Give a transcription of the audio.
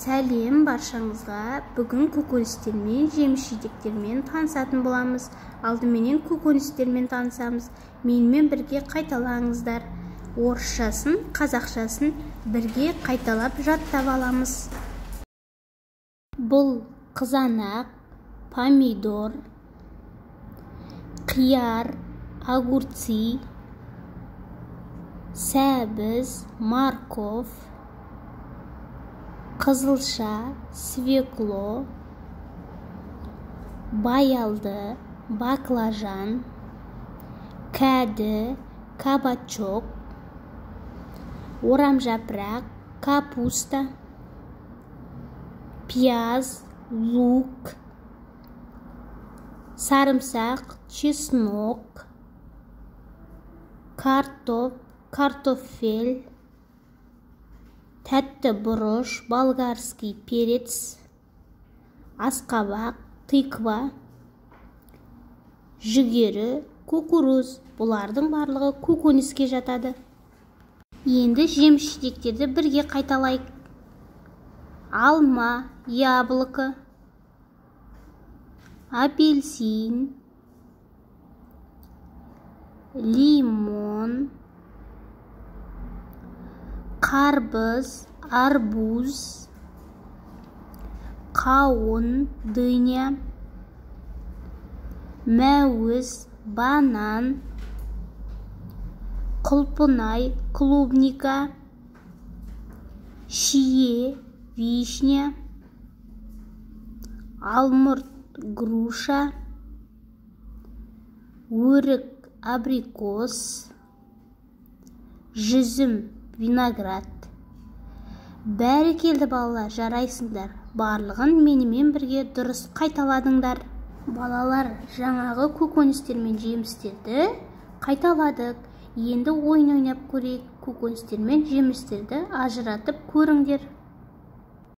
Сәлем баршаңызға. Бүгін көкөністермен, жеміс-жидектермен танысатын боламыз. Алдыменен көкөністермен танысамыз. Менімен бірге қайталаңыздар. Орысшасын, қазақшасын бірге қайталап жаттап аламыз. Бұл қызанақ, помидор, қияр, огурцы, сәбіз, морковь, қызылша, свекло, баялды, баклажан, кәді, кабачок, орамжапырақ, капуста, пияз, лук, сарымсақ, чеснок, картоп, картофель, тәтті бұрыш, болгарский перец, асқабақ, тыква, жүгері, кукуруз. Бұлардың барлығы көкөніске жатады. Енді жеміс-жидектерді бірге қайталайық. Алма, яблоко, апельсин, лимон, қарбыз, арбуз, қауын, дыня, мәуіз, банан, құлпынай, клубника, шие, вишня, алмұрт, груша, өрік, абрикос, жүзім, виноград. Бәрекелді, балалар, жарайсыңдар. Барлығын менімен бірге дұрыс қайталадыңдар. Балалар, жаңағы көкөністер мен жемістерді қайталадық. Енді ойын ойнап көрейік. Көкөністер мен жемістерді ажыратып көріңдер.